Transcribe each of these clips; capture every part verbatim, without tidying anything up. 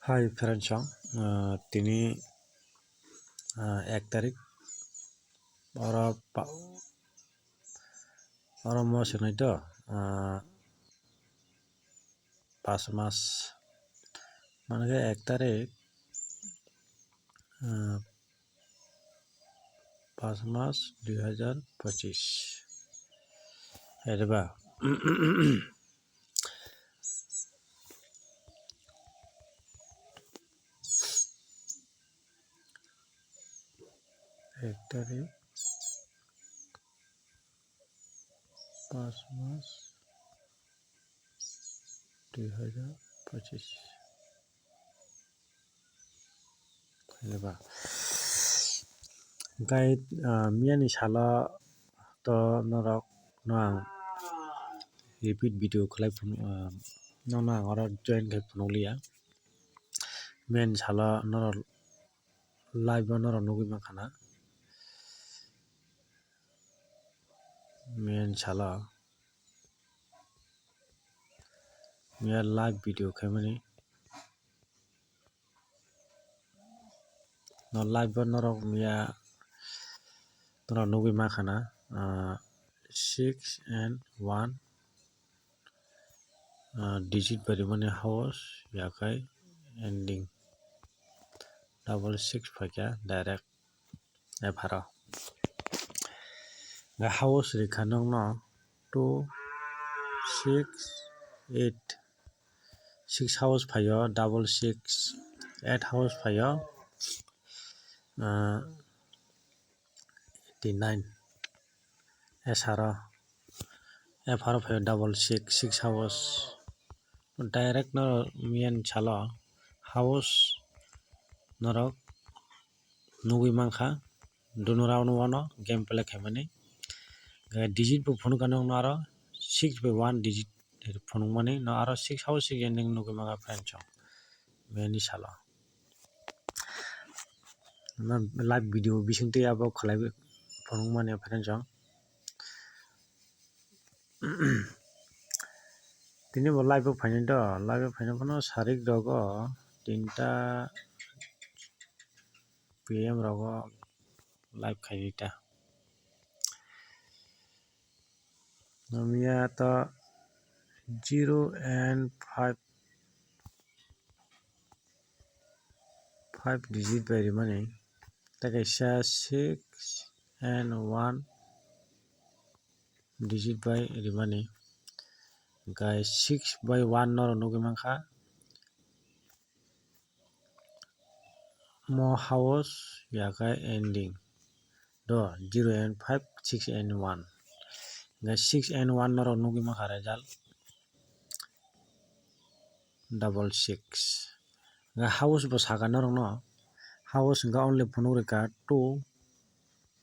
Hai friends song, ah, tini, ah, ek tarik, oro pa-, oro mo swnai to, ah, pas mas, mane khe ek tarik, ah, pas mas dui hajar pochis. Hai de ba? Ek tarik, pas mas, dui hajar pochis. Hai de ba? Hwnkhe, ah, miyani salo to norok no ang repeat video khlai phunu, ah, nono ang oro join khai phunukliya. Miyani salo norok live o norok nugwi mankha na. Miyani salo miya live video khaimani. No live o norok miya norok nugwi mankha na, ah, six and one, ah, digit bai rimani house yakai ending double six phaikha direct. Epharo. Ga house rikha nokno two, six, eight. Six house phaio double six, eight house phaio, ah, eighty nine. Esaro, epharo phaio double six, six house. Direct no miyani salo house norok nugwi mankha, duno round o no game play khaimani. Digit bo phunukha nokno aro six by one digit phunukmani no aro six house six ending nugwi mankha friends song. Miyani salo. Live video bisingtwi abo khlai phunukmani friends song. Tini bo live o phainai do, live o phainai phano sarik rogo tinta P M rogo live khaidi ta. Namiya to zero and five, five digit bai rimani, tei kaisa six and one digit bai rimani, hwnkhe six by one norok nugwi mankha. Mo house yakai ending do zero and five, six and one, hwnkhe six and one norok nugwi mankha result. Double six. Hwnkhe house bo saka norokno, house hwnkhe only phunuk rikha two,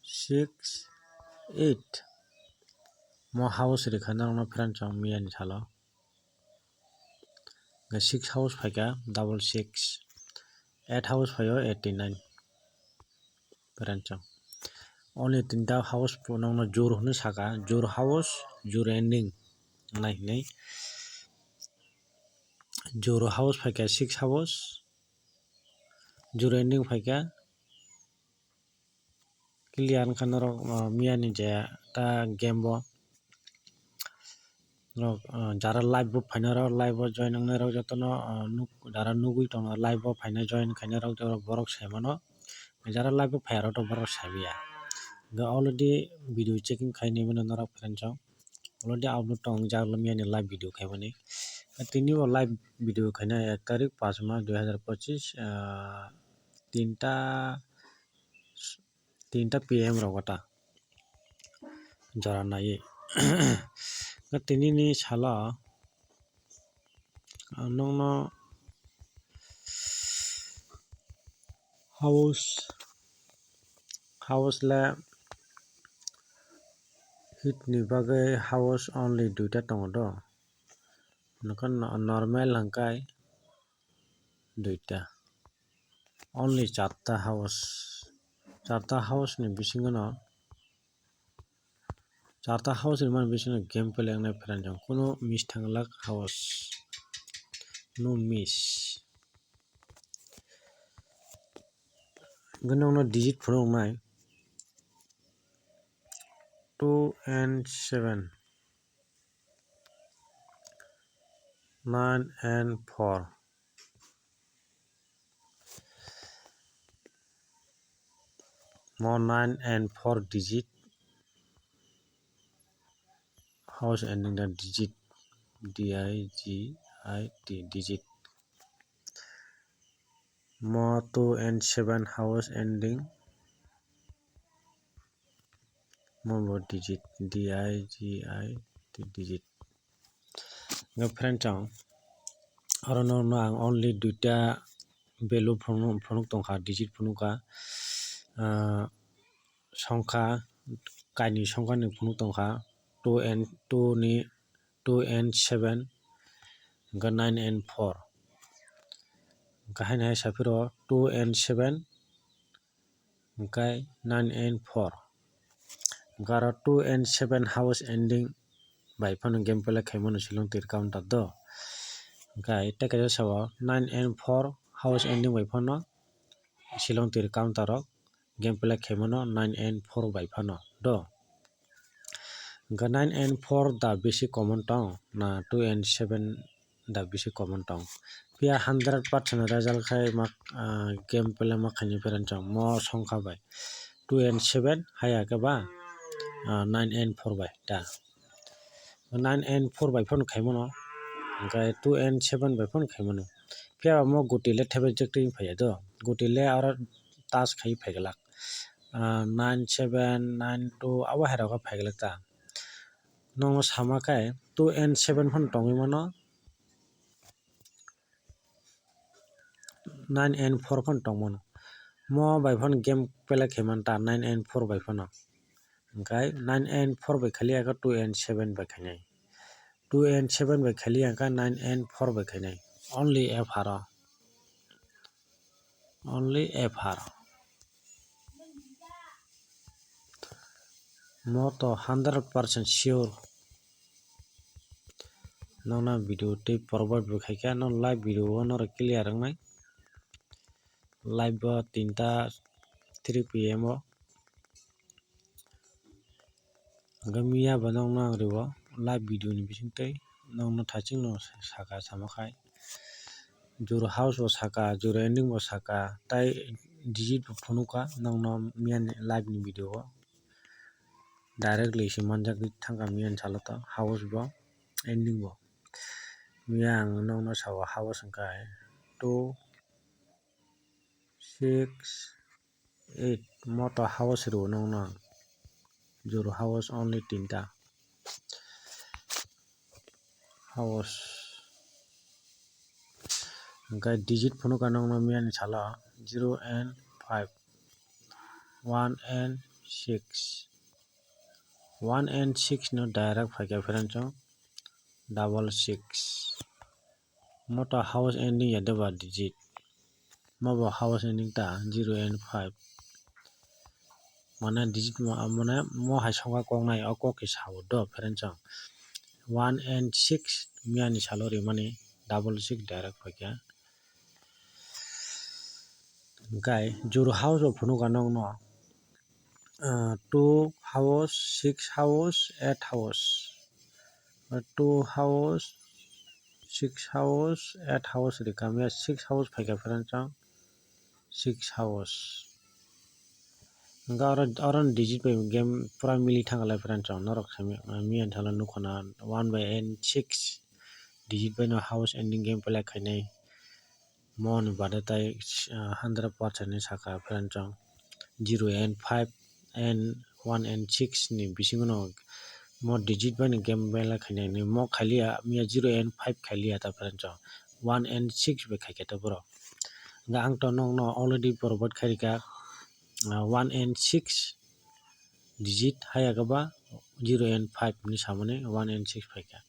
six, eight. Mo house rikha norokno friends song miyani salo. Hwnkhe six house phaikha double six, eight house phaio eighty nine. Friends song. Only tinta house phunukno jur hwnwi saka, jur house, jur ending nai hinwi. Jur house phaikha six house, jur ending phaikha clear wngkha norok, ah, miyani je ta game bo. Norok, ah, jara live bo phainai rok, live o join wngnai rok jotono, ah, nuk, jara nugwi tongo live o phainai join khainai rok, borok sai mano. Jara live o phai rok to borok sabiya. Hwnkhe already video checking khainai mano norok friends song. Already upload tong jak miyani live video khaimani. Tini bo live video khainai ek tarik, pas mas, dui hajar pochis, ah, tinta, tinta P M rogo ta jora naiwi. Tini ni salo ang nokno house, house le hit ni bagwi house only duita tongo do. Normal hwnkhe duita. Only charta house. Charta house ni bisingo no, charta house ni mani bisingo game play wngnai friends song. Kunu miss thang lak house. No miss. Hwnkhe nokno digit phunuknai two and seven, nine and four. Mo nine and four digit house ending da digit, D I G I T, digit. Mo two and seven house ending, mo bo digit, D I G I T, digit. Hwnkhe friend chong, oro no ang only duita value phunuk, phunuk tongkha, digit phunukha, ah, songkha, kainwi songkha ni phunuk tongkha, two and two ni, two and seven, hwnkhe nine and four. Hwnkhe haino hai saphiro two and seven, hwnkhe nine and four. Hwnkhe aro two and seven house ending bai phano game play khaimano Shillong Tir counter do. Hwnkhe tei kaisa sao nine and four house ending bai phano Shillong Tir counter o game play khaimano nine and four bai phano do. Hwnkhe nine and four da bisi common tong na two and seven da bisi common tong. Phiya hundred percent result khai mak, ah, game play ma khaini pherang chong mo songkha bai two and seven haya khe ba, ah, nine and four bai da. Nine and four bai phano khaimano, hwnkhe two and seven bai phano khaimano. Phiya ba mo guti le thebejak twi phaiya do, guti le aro touch khai phaiglak, ah, nine seven, nine two abo hai rok phaiglak ta. Nokno sama khe two and seven phano tongwi mano, nine and four phano tongmano. Mo bai phano game play khaimanta nine and four bai phano. Hwnkhe nine and four bai khaliya khe two and seven bai khainai. Two and seven bai khaliya khe nine and four bai khainai. Only F R o. Only F R. Mo to hundred percent sure. Nokna video tei forward bo khaikha, no live video o norok clear wngnai. Live bo tinta three P M o. Hwnkhe miya bo nokno ang rio live video ni bisingtwi nokno thachingno saka sama khai. Juro house bo saka, juro ending bo saka, tai digit bo phunukha nokno miyani live ni video o. Directly se manjak thangkha miyani salo to house bo ending bo. Miya ang nokno sao house hwnkhe two, six, eight, moto house rw nokno ang. Juro house only tinta. House. Hwnkhe digit phunukha nokno miyani salo zero and five, one and six. One and six no direct phaikha pherang chong double six. Moto house ending ya deba digit. Mobo house ending ta zero and five. Mane digit mo, mane mo hai songkha koknai o kok khe sao do pherang chong. One and six miyani salo rimani double six direct phaikha. Hwnkhe juro house bo phunukha nokno, ah, two house, six house, eight house. Two house, six house, eight house rikha, miya six house phaikha pherang chong, six house. Hwnkhe oro, oro ni digit bai game pura mili thangkha lai pherang chong, norok se miya, miya ni salo nukho na one by n six digit bai no house ending game play khainai. Mo ni baade tai, ah, hundred percent ni saka pherang chong. Zero and five and one and six ni bisingo no mo digit bai ni game belai khainai hinwi mo khailiya, miya zero and five khailiya ta pherang chong. One and six bai khaikha ta borok. Hwnkhe ang to nokno already forward khairikha, ah, one and six digit haya khe ba zero and five hinwi samani one and six phaikha.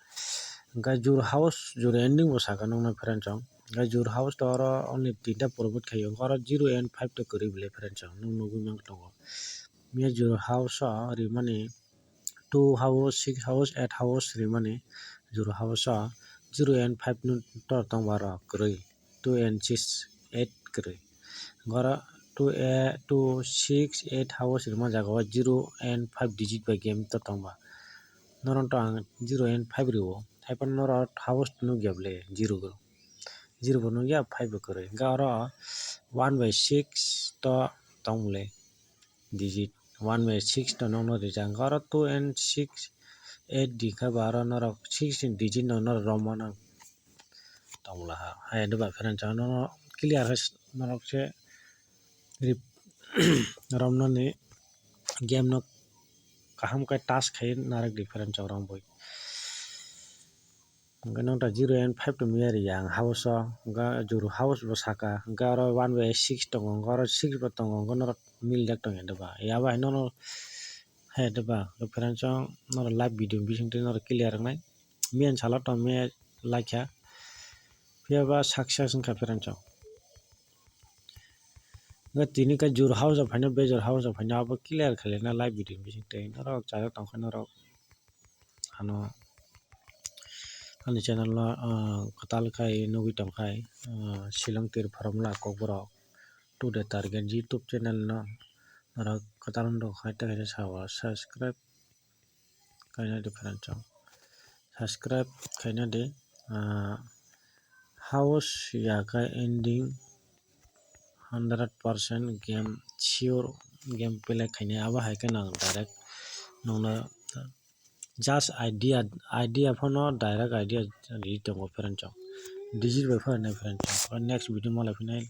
Hwnkhe juro house, juro ending bo saka nokno pherang chong. Hwnkhe juro house to oro only tinta forward khaio, hwnkhe oro zero and five to kwrwi belai pherang chong, nwng nugwi mantongo. Miya juro house o rimani two house, six house, eight house rimani juro house o zero and five no tor tongba rok kwrwi. Two and six, eight kwrwi. Hwnkhe oro two, two six eight house rima jaga o zero and five digit bai game to tongba. Norok to ang zero and five rio, haiphano norok house nukya bole zero go, zero bo nukya, five bo kwrwi. Hwnkhe oro one by six to tong bole digit, one by six to nokno rijak. Hwnkhe oro two and six eight di khe ba oro norok six ni digit no norok romma nang tong bole ha. Hai hwnkhe ba friends, ang nono clear khe norok se rip-, romnani game no kaham khe touch khai narwk di friends, chwng rok bui. Hwnkhe nwng ta zero and five to miya ri yang house o, hwnkhe juru house bo saka, hwnkhe oro one by six tongo, hwnkhe oro six bo tongo, hwnkhe norok mil jak tong ya doba. Yaba hai nono hai doba, friends, chwng norok live video bising twi norok clear wngnai. Miyan salo tong miya laikha, phiya ba success wngkha friends, chwng. Hwnkhe tini khe juru house o phaino, bejor house o phaino abo clear khailai na live video bising twi norok chajak tong khe norok. Ano ani channel no, ah, kwtal khai nugwi tong khai, ah, Shillong Tir Formula Kokborok Today Target YouTube channel no norok kwtal wng tong khai, tei khe sao subscribe khaina di friends, chwng subscribe khaina di, ah, house ya khe ending hundred percent game sure game play khainai, abo hai khe nang direct nongno just idea, idea phano direct idea ri tongo friends, chwng digit bai phano nai friends, chwng next video malai phinai.